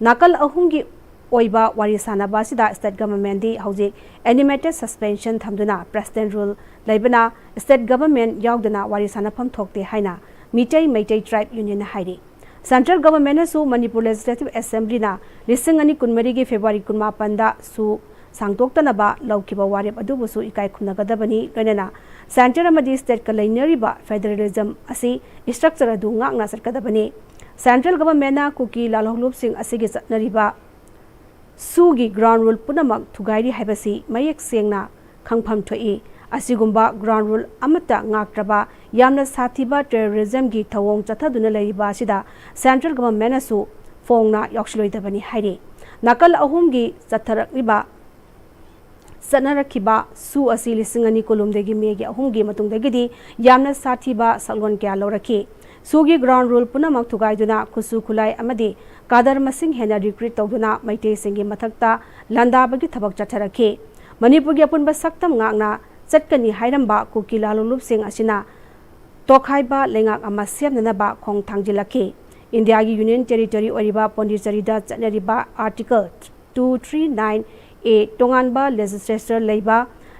ꯅꯥꯀꯜ ꯑꯍꯨꯝꯒꯤ ꯑꯣꯏꯕ ꯋꯥꯔꯤ ꯁꯥꯅꯕ ꯑꯁꯤꯗ ꯁ꯭ꯇꯦꯠ ꯒꯚꯔꯟꯃꯦꯟꯠꯗꯤ ꯍꯧꯖꯤꯛ ꯑꯦꯅꯤꯃꯦꯇꯦꯗ ꯁꯁꯄꯦꯟꯁꯟ ꯊꯝꯗꯨꯅ ꯄ꯭ꯔꯦꯁꯤꯗꯦꯟꯠ ꯔꯨꯜ ꯂꯩꯕꯅ ꯁ꯭ꯇꯦꯠ ꯒꯚꯔꯟꯃꯦꯟꯠ ꯌꯥꯎꯗꯅ ꯋꯥꯔꯤ ꯁꯥꯅꯐꯝ ꯊꯣꯛꯇꯦ ꯍꯥꯏꯅ ꯃꯤꯇꯩ ꯃꯩꯇꯩ ꯇ꯭ꯔꯥꯏꯕ ꯌꯨꯅꯤꯌꯟꯅ ꯍꯥꯏꯔꯤ꯫ ꯁꯦꯟꯇ꯭ꯔꯦꯜ ꯒꯚꯔꯟꯃꯦꯟꯠꯅꯁꯨ ꯃꯅꯤꯄꯨꯔ ꯂꯦꯖꯤꯁꯂꯦꯇꯤꯚ ꯑꯦꯁꯦꯝꯕ꯭ꯂꯤꯅ ꯂꯤꯁꯤꯡ ꯑꯅꯤ ꯀꯨꯟꯃꯔꯤꯒꯤ ꯐꯦꯕ꯭ꯔꯨꯋꯥꯔꯤ ꯀꯨꯟꯃꯥꯄꯟꯗ ꯁꯨ ꯁꯥꯡꯗꯣꯛꯇꯅꯕ ꯂꯧꯈꯤꯕ ꯋꯥꯔꯦꯞ ꯑꯗꯨꯕꯨꯁꯨ ꯏꯀꯥꯏ ꯈꯨꯝꯅꯒꯗꯕꯅꯤ, ꯂꯣꯏꯅꯅ ꯁꯦꯟꯇꯔ ꯑꯃꯗꯤ ꯁ꯭ꯇꯦꯠꯀ ꯂꯩꯅꯔꯤꯕ ꯐꯦꯗꯔꯦꯂꯤꯖꯝ ꯑꯁꯤ ꯁ꯭ꯇ꯭ꯔꯛꯆꯔ ꯑꯗꯨ ꯉꯥꯛꯅ ꯆꯠꯀꯗꯕꯅꯤ꯫ ꯁꯦꯟꯇ꯭ꯔꯦꯜ ꯒꯚꯔꯟꯃꯦꯟꯠꯅ ꯀꯨꯀꯤ ꯂꯥꯂꯣꯡꯂꯨꯞꯁꯤꯡ ꯑꯁꯤꯒꯤ ꯆꯠꯅꯔꯤꯕ ꯁꯨꯒꯤ ꯒ꯭ꯔꯥꯎꯟ ꯔꯨꯜ ꯄꯨꯝꯅꯃꯛ ꯊꯨꯒꯥꯏꯔꯤ ꯍꯥꯏꯕꯁꯤ ꯃꯌꯦꯛ ꯁꯦꯡꯅ ꯈꯪꯐꯝ ꯊꯣꯛꯏ꯫ ꯑꯁꯤꯒꯨꯝꯕ ꯒ꯭ꯔꯥꯎꯟ ꯔꯨꯜ ꯑꯃꯠꯇ ꯉꯥꯛꯇ꯭ꯔꯕ ꯌꯥꯝꯅ ꯁꯥꯊꯤꯕ ꯇꯦꯔꯣꯔꯤꯖꯝꯒꯤ ꯊꯧꯑꯣꯡ ꯆꯠꯊꯗꯨꯅ ꯂꯩꯔꯤꯕ ꯑꯁꯤꯗ ꯁꯦꯟꯇ꯭ꯔꯦꯜ ꯒꯚꯔꯟꯃꯦꯟꯠꯅꯁꯨ ꯐꯣꯡꯅ ꯌꯥꯎꯁꯤꯜꯂꯣꯏꯗꯕꯅꯤ ꯍꯥꯏꯔꯤ꯫ ꯅꯥꯀꯜ ꯑꯍꯨꯝꯒꯤ ꯆꯠꯊꯔꯛꯂꯤꯕ, ꯆꯠꯅꯔꯛꯈꯤꯕ ꯁꯨ ꯑꯁꯤ ꯂꯤꯁꯤꯡ ꯑꯅꯤ ꯀꯨꯟꯍꯨꯝꯗꯣꯏꯒꯤ ꯃꯦꯒꯤ ꯑꯍꯨꯝꯒꯤ ꯃꯇꯨꯡꯗꯒꯤꯗꯤ ꯌꯥꯝꯅ ꯁꯥꯊꯤꯕ ꯁꯛꯂꯣꯟ ꯀꯌꯥ ꯂꯧꯔꯛꯈꯤ꯫ ꯁꯨꯒꯤ ꯒ꯭ꯔꯥꯎꯟ ꯔꯨꯜ ꯄꯨꯝꯅꯃꯛ ꯊꯨꯒꯥꯏꯗꯨꯅ ꯈꯨꯠꯁꯨ ꯈꯨꯠꯂꯥꯏ ꯑꯃꯗꯤ ꯀꯥꯗꯔ ꯃꯁꯤꯡ ꯍꯦꯟꯅ ꯔꯤꯀ꯭ꯔꯨꯠ ꯇꯧꯗꯨꯅ ꯃꯩꯇꯩꯁꯤꯡꯒꯤ ꯃꯊꯛꯇ ꯂꯥꯟꯗꯥꯕꯒꯤ ꯊꯕꯛ ꯆꯠꯊꯔꯛꯈꯤ꯫ ꯃꯅꯤꯄꯨꯔꯒꯤ ꯑꯄꯨꯟꯕ ꯁꯛꯇꯝ ꯉꯥꯛꯅ ꯆꯠꯀꯅꯤ ꯍꯥꯏꯔꯝꯕ ꯀꯨꯀꯤ ꯂꯥꯂꯣꯡꯂꯨꯞꯁꯤꯡ ꯑꯁꯤꯅ ꯇꯣꯈꯥꯏꯕ ꯂꯩꯉꯥꯛ ꯑꯃ ꯁꯦꯝꯅꯅꯕ ꯈꯣꯡ ꯊꯥꯡꯖꯤꯜꯂꯛꯈꯤ꯫ ꯏꯟꯗꯤꯌꯥꯒꯤ ꯌꯨꯅꯤꯌꯟ ꯇꯦꯔꯤꯇꯣꯔꯤ ꯑꯣꯏꯔꯤꯕ ꯄꯣꯟꯗꯤꯆꯦꯔꯤꯗ ꯆꯠꯅꯔꯤꯕ article two three nine A ꯇꯣꯉꯥꯟꯕ ꯂꯦꯖꯤꯁꯂꯦꯆꯔ ꯂꯩꯕ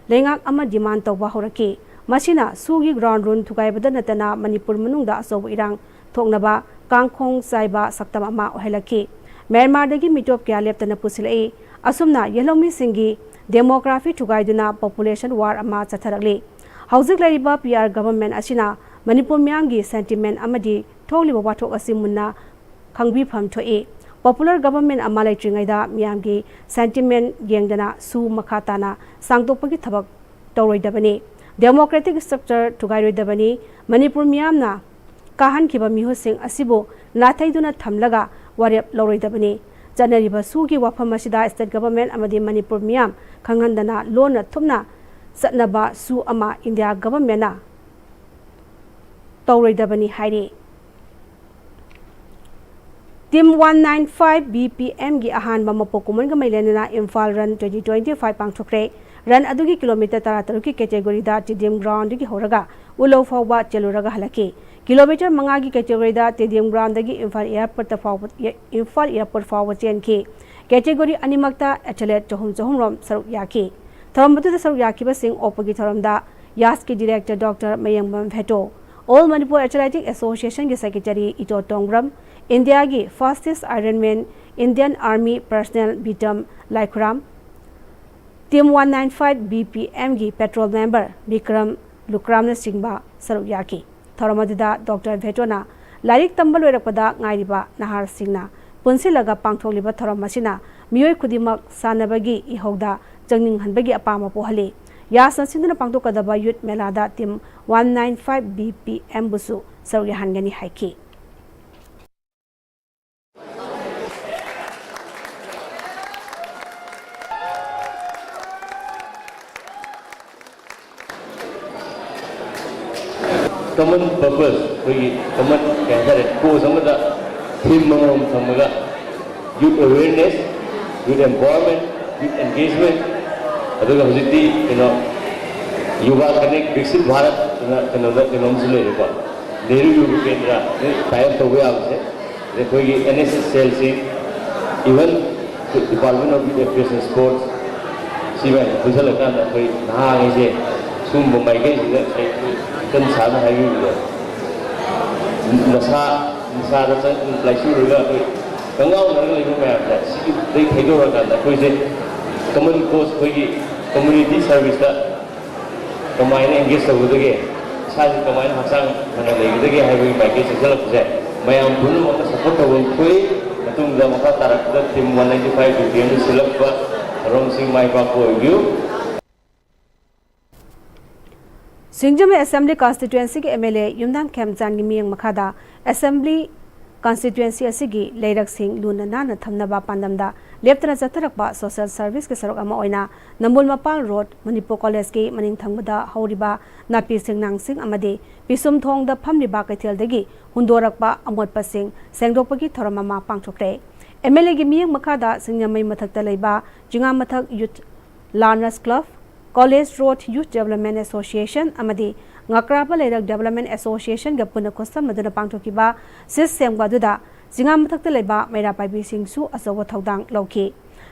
ꯂꯩꯉꯥꯛ ꯑꯃ ꯗꯤꯃꯥꯟ ꯇꯧꯕ ꯍꯧꯔꯛꯈꯤ꯫ ꯃꯁꯤꯅ ꯁꯨꯒꯤ ꯒ꯭ꯔꯥꯎꯟ ꯔꯨꯜ ꯊꯨꯒꯥꯏꯕꯗ ꯅꯠꯇꯅ ꯃꯅꯤꯄꯨꯔ ꯃꯅꯨꯡꯗ ꯑꯆꯧꯕ ꯏꯔꯥꯡ ꯊꯣꯛꯅꯕ ꯀꯥꯡꯈꯣꯡ ꯆꯥꯏꯕ ꯁꯛꯇꯝ ꯑꯃ ꯑꯣꯏꯍꯜꯂꯛꯈꯤ꯫ ꯃ꯭ꯌꯥꯟꯃꯥꯔꯗꯒꯤ ꯃꯤꯇꯣꯞ ꯀꯌꯥ ꯂꯦꯞꯇꯅ ꯄꯨꯁꯤꯜꯂꯛꯏ꯫ ꯑꯁꯨꯝꯅ ꯌꯦꯜꯍꯧꯃꯤꯁꯤꯡꯒꯤ ꯗꯦꯃꯣꯒ꯭ꯔꯥꯐꯤ ꯊꯨꯒꯥꯏꯗꯨꯅ ꯄꯣꯄꯨꯂꯦꯁꯟ ꯋꯥꯔ ꯑꯃ ꯆꯠꯊꯔꯛꯂꯤ꯫ ꯍꯧꯖꯤꯛ ꯂꯩꯔꯤꯕ ꯄꯤ ꯑꯥꯔ ꯒꯚꯔꯟꯃꯦꯟꯠ ꯑꯁꯤꯅ ꯃꯅꯤꯄꯨꯔ ꯃꯤꯌꯥꯝꯒꯤ ꯁꯦꯟꯇꯤꯃꯦꯟꯠ ꯑꯃꯗꯤ ꯊꯣꯛꯂꯤꯕ ꯋꯥꯊꯣꯛ ꯑꯁꯤ ꯃꯨꯟꯅ ꯈꯪꯕꯤꯐꯝ ꯊꯣꯛꯏ꯫ ꯄꯣꯄꯨꯂꯔ ꯒꯚꯔꯟꯃꯦꯟꯠ ꯑꯃ ꯂꯩꯇ꯭ꯔꯤꯉꯩꯗ ꯃꯤꯌꯥꯝꯒꯤ ꯁꯦꯟꯇꯤꯃꯦꯟꯠ ꯌꯦꯡꯗꯅ ꯁꯨ ꯃꯈꯥ ꯇꯥꯅ ꯁꯥꯡꯗꯣꯛꯄꯒꯤ ꯊꯕꯛ ꯇꯧꯔꯣꯏꯗꯕꯅꯤ꯫ ꯗꯦꯃꯣꯀ꯭ꯔꯦꯇꯤꯛ ꯁ꯭ꯇ꯭ꯔꯛꯆꯔ ꯊꯨꯒꯥꯏꯔꯣꯏꯗꯕꯅꯤ꯫ ꯃꯅꯤꯄꯨꯔ ꯃꯤꯌꯥꯝꯅ ꯀꯥꯍꯟꯈꯤꯕ ꯃꯤꯍꯨꯠꯁꯤꯡ ꯑꯁꯤꯕꯨ ꯅꯥꯊꯩꯗꯨꯅ ꯊꯝꯂꯒ ꯋꯥꯔꯦꯞ ꯂꯧꯔꯣꯏꯗꯕꯅꯤ꯫ ꯆꯠꯅꯔꯤꯕ ꯁꯨꯒꯤ ꯋꯥꯐꯝ ꯑꯁꯤꯗ ꯁ꯭ꯇꯦꯠ ꯒꯚꯔꯟꯃꯦꯟꯠ ꯑꯃꯗꯤ ꯃꯅꯤꯄꯨꯔ ꯃꯤꯌꯥꯝ ꯈꯪꯍꯟꯗꯅ ꯂꯣꯟꯅ ꯊꯨꯞꯅ ꯆꯠꯅꯕ ꯁꯨ ꯑꯃ ꯏꯟꯗꯤꯌꯥ ꯒꯚꯔꯟꯃꯦꯟꯠꯅ ꯇꯧꯔꯣꯏꯗꯕꯅꯤ ꯍꯥꯏꯔꯤ꯫ Team one nine five B P M ꯒꯤ ꯑꯍꯥꯟꯕ ꯃꯄꯣꯛ ꯀꯨꯝꯑꯣꯟꯒ ꯃꯔꯤ ꯂꯩꯅꯅ Imphal Run twenty twenty-five ꯄꯥꯡꯊꯣꯛꯈ꯭ꯔꯦ꯫ Run ꯑꯗꯨꯒꯤ ꯀꯤꯂꯣꯃꯤꯇꯔ ꯇꯔꯥꯇꯔꯨꯛꯀꯤ category ꯗ Stadium Ground ꯗꯒꯤ ꯍꯧꯔꯒ ꯎꯂꯧ ꯐꯥꯎꯕ ꯆꯦꯜꯂꯨꯔꯒ ꯍꯜꯂꯛꯈꯤ꯫ ꯀꯤꯂꯣꯃꯤꯇꯔ ꯃꯉꯥꯒꯤ category ꯗ Stadium Ground ꯗꯒꯤ ꯏꯝꯐꯥꯜ Airport ꯐꯥꯎꯕ, ꯏꯝꯐꯥꯜ Airport ꯐꯥꯎꯕ ꯆꯦꯟꯈꯤ꯫ Category ꯑꯅꯤꯃꯛꯇ athlete ꯆꯍꯨꯝ ꯆꯍꯨꯝ ꯔꯣꯝ ꯁꯔꯨꯛ ꯌꯥꯈꯤ꯫ ꯊꯧꯔꯝ ꯑꯗꯨꯗ ꯁꯔꯨꯛ ꯌꯥꯈꯤꯕꯁꯤꯡ ꯑꯣꯛꯄꯒꯤ ꯊꯧꯔꯝꯗ ꯌꯥꯁꯀꯤ director Doctor ꯃꯌꯦꯡꯕꯝ ꯚꯦꯇꯣ, All Manipur Athletic Association ꯒꯤ secretary ꯏꯇꯣ ꯇꯣꯡꯕ꯭ꯔꯝ, ꯏꯟꯗꯤꯌꯥꯒꯤ fastest Ironman, Indian Army personnel ꯕꯤꯇꯝ ꯂꯥꯏꯈꯨꯔꯥꯝ, Team one nine five B P M ꯒꯤ patrol member ꯕꯤꯀ꯭ꯔꯝ ꯂꯨꯀ꯭ꯔꯥꯝꯅꯆꯤꯡꯕ ꯁꯔꯨꯛ ꯌꯥꯈꯤ꯫ ꯊꯧꯔꯝ ꯑꯗꯨꯗ ꯗꯣꯛꯇꯔ ꯚꯦꯇꯣꯅ ꯂꯥꯏꯔꯤꯛ ꯇꯝꯕ ꯂꯣꯏꯔꯛꯄꯗ ꯉꯥꯏꯔꯤꯕ ꯅꯍꯥꯁꯤꯡꯅ ꯄꯨꯟꯁꯤꯜꯂꯒ ꯄꯥꯡꯊꯣꯛꯂꯤꯕ ꯊꯧꯔꯝ ꯑꯁꯤꯅ ꯃꯤꯑꯣꯏ ꯈꯨꯗꯤꯡꯃꯛ ꯁꯥꯟꯅꯕꯒꯤ ꯏꯍꯧꯗ ꯆꯪꯅꯤꯡꯍꯟꯕꯒꯤ ꯑꯄꯥꯝꯕ ꯄꯣꯛꯍꯜꯂꯤ꯫ ꯌꯥꯁꯅ ꯁꯤꯟꯗꯨꯅ ꯄꯥꯡꯊꯣꯛꯀꯗꯕ youth ꯃꯦꯂꯥꯗ Team one nine five B P M ꯕꯨꯁꯨ ꯁꯔꯨꯛ ꯌꯥꯍꯟꯒꯅꯤ ꯍꯥꯏꯈꯤ꯫ Common purpose, ꯑꯩꯈꯣꯏꯒꯤ common ꯀꯩ ꯍꯥꯏꯇꯥꯔꯦ, cause ꯑꯃꯗ theme ꯑꯃꯃꯝ ꯊꯝꯃꯒ youth awareness, youth empowerment, youth engagement, ꯑꯗꯨꯒ ꯍꯧꯖꯤꯛꯇꯤ ꯀꯩꯅꯣ Yuva Connect Viksit Bharat ꯑꯅ ꯀꯩꯅꯣꯗ ꯀꯩꯅꯣꯝꯁꯨ ꯂꯩꯔꯦꯀꯣ, ꯅꯦꯍꯔꯨ ꯌꯨꯕ ꯀꯦꯟꯗ꯭ꯔ tie up ꯇꯧꯕ ꯌꯥꯕꯁꯦ꯫ ꯑꯗꯩ ꯑꯩꯈꯣꯏꯒꯤ N S S cell ꯁꯤꯡ, even Department of Youth Affairs and Sports, ꯁꯤ ꯃꯌꯥꯝꯁꯦ ꯄꯨꯟꯁꯤꯜꯂꯀꯥꯟꯗ ꯑꯩꯈꯣꯏ ꯅꯍꯥꯉꯩꯁꯦ ꯁꯤꯒꯨꯝꯕ ꯃꯥꯏꯀꯩꯁꯤꯗ ꯑꯩꯈꯣꯏ ꯀꯟ ꯁꯥꯅ ꯍꯥꯏꯕꯤꯕꯗꯣ, ꯅꯁꯥ ꯅꯤꯁꯥꯗ ꯆꯪ ꯂꯥꯏꯆꯨꯔꯒ ꯑꯩꯈꯣꯏ ꯀꯪꯉꯥꯎꯅꯔꯒ ꯂꯩꯕ ꯃꯌꯥꯝꯁꯦ ꯁꯤꯗꯩ ꯊꯩꯗꯣꯔꯀꯥꯟꯗ ꯑꯩꯈꯣꯏꯁꯦ common cause, ꯑꯩꯈꯣꯏꯒꯤ community service ꯇ ꯀꯃꯥꯏꯅ engage ꯇꯧꯒꯗꯒꯦ, ꯏꯁꯥꯁꯤ ꯀꯃꯥꯏꯅ ꯍꯛꯆꯥꯡ ꯐꯅ ꯂꯩꯒꯗꯒꯦ ꯍꯥꯏꯕꯒꯤ ꯃꯥꯏꯀꯩ ꯆꯪꯁꯤꯜꯂꯛꯄꯁꯦ ꯃꯌꯥꯝ ꯄꯨꯝꯅꯃꯛꯅ support ꯇꯧꯕ ꯑꯃ ꯊꯣꯛꯏ꯫ ꯃꯇꯨꯡꯗ ꯃꯈꯥ ꯇꯥꯔꯛꯄꯗ Team one ninety five B P M ꯅ ꯁꯤꯜꯂꯛꯄ ꯊꯧꯔꯝꯁꯤꯡ ꯃꯥꯏ ꯄꯥꯛꯄ ꯑꯣꯏꯕꯤꯌꯨ꯫ ꯁꯤꯡꯖꯃꯩ Assembly Constituency ꯒꯤ M L A ꯌꯨꯝꯅꯥꯝ ꯈꯦꯝꯆꯥꯟꯒꯤ ꯃꯤꯠꯌꯦꯡ ꯃꯈꯥꯗ Assembly constituency ꯑꯁꯤꯒꯤ ꯂꯩꯔꯛꯁꯤꯡ ꯂꯨꯅ ꯅꯥꯟꯅ ꯊꯝꯅꯕ ꯄꯥꯟꯗꯝꯗ ꯂꯦꯞꯇꯅ ꯆꯠꯊꯔꯛꯄ social serviceꯀꯤ ꯁꯔꯨꯛ ꯑꯃ ꯑꯣꯏꯅ ꯅꯝꯕꯣꯜ ꯃꯄꯥꯜ ꯔꯣꯗ, ꯃꯅꯤꯄꯨꯔ ꯀꯣꯂꯦꯖꯀꯤ ꯃꯅꯤꯡ ꯊꯪꯕꯗ ꯍꯧꯔꯤꯕ ꯅꯥꯄꯤ ꯁꯤꯡꯅꯥꯡꯁꯤꯡ ꯑꯃꯗꯤ ꯄꯤꯁꯨꯝ ꯊꯣꯡꯗ ꯐꯝꯂꯤꯕ ꯀꯩꯊꯦꯜꯗꯒꯤ ꯍꯨꯟꯗꯣꯔꯛꯄ ꯑꯃꯣꯠꯄꯁꯤꯡ ꯁꯦꯡꯗꯣꯛꯄꯒꯤ ꯊꯧꯔꯝ ꯑꯃ ꯄꯥꯡꯊꯣꯛꯈ꯭ꯔꯦ꯫ MLAꯒꯤ ꯃꯤꯠꯌꯦꯡ ꯃꯈꯥꯗ ꯁꯤꯡꯖꯃꯩ ꯃꯊꯛꯇ ꯂꯩꯕ ꯆꯤꯉꯥꯃꯊꯛ Youth Learners Club, College Road Youth Development Association ꯑꯃꯗꯤ ꯉꯀ꯭ꯔꯥꯕ ꯂꯩꯔꯛ Development Associationꯒ ꯄꯨꯟꯅ ꯈꯨꯠꯁꯝꯅꯗꯨꯅ ꯄꯥꯡꯊꯣꯛꯈꯤꯕ ꯁꯤꯠ ꯁꯦꯡꯕ ꯑꯗꯨꯗ ꯆꯤꯉꯥꯃꯊꯛꯇ ꯂꯩꯕ ꯃꯩꯔꯥ ꯄꯥꯏꯕꯤꯁꯤꯡꯁꯨ ꯑꯆꯧꯕ ꯊꯧꯗꯥꯡ ꯂꯧꯈꯤ꯫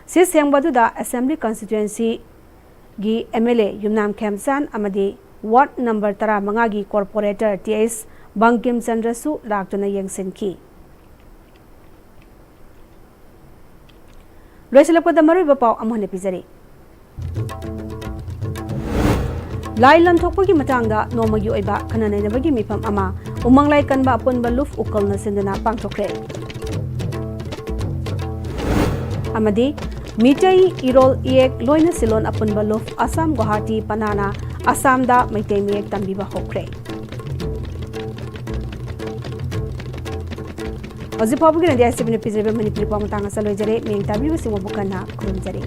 ꯁꯤꯠ ꯁꯦꯡꯕ ꯑꯗꯨꯗ Assembly Constituencyꯒꯤ MLA ꯌꯨꯝꯅꯥꯝ ꯈꯦꯝꯆꯥꯟ ꯑꯃꯗꯤ Ward number ꯇꯔꯥꯃꯉꯥꯒꯤ Corporator ꯇꯤ ꯑꯩꯆ ꯕꯪꯀꯤꯝ ꯆꯟꯗ꯭ꯔꯁꯨ ꯂꯥꯛꯇꯨꯅ ꯌꯦꯡꯁꯤꯟꯈꯤ꯫ ꯂꯣꯏꯁꯤꯜꯂꯛꯄꯗ ꯃꯔꯨꯑꯣꯏꯕ ꯄꯥꯎ ꯑꯃꯨꯛ ꯍꯟꯅ ꯄꯤꯖꯔꯤ꯫ ꯂꯥꯏ ꯂꯝꯊꯣꯛꯄꯒꯤ ꯃꯇꯥꯡꯗ ꯅꯣꯡꯃꯒꯤ ꯑꯣꯏꯕ ꯈꯟꯅ ꯅꯩꯅꯕꯒꯤ ꯃꯤꯐꯝ ꯑꯃ ꯎꯃꯪ ꯂꯥꯏ ꯀꯟꯕ ꯑꯄꯨꯟꯕ ꯂꯨꯞ ꯎꯀꯜꯅ ꯁꯤꯟꯗꯨꯅ ꯄꯥꯡꯊꯣꯛꯈ꯭ꯔꯦ꯫ ꯑꯃꯗꯤ ꯃꯤꯇꯩ, ꯏꯔꯣꯜ, ꯏꯌꯦꯛ ꯂꯣꯏꯅ ꯁꯤꯂꯣꯟ ꯑꯄꯨꯟꯕ ꯂꯨꯞ ꯑꯁꯥꯝ ꯒꯨꯋꯥꯍꯥꯇꯤ ꯄꯅꯥꯅ ꯑꯁꯥꯝꯗ ꯃꯩꯇꯩ ꯃꯌꯦꯛ ꯇꯝꯕꯤꯕ ꯍꯧꯈ꯭ꯔꯦ꯫ ꯍꯧꯖꯤꯛ ꯐꯥꯎꯕꯒꯤ ꯑꯣꯏꯅꯗꯤ ꯑꯁꯤꯕꯨꯅ ꯄꯤꯖꯔꯤꯕ ꯃꯅꯤꯄꯨꯔꯤ ꯄꯥꯎ ꯃꯇꯥꯡ ꯑꯁꯤꯗ ꯂꯣꯏꯖꯔꯦ꯫ ꯃꯤꯠꯌꯦꯡ ꯇꯥꯕꯤꯕꯁꯤꯡꯕꯨ ꯀꯟꯅ ꯈꯨꯔꯨꯝꯖꯔꯤ꯫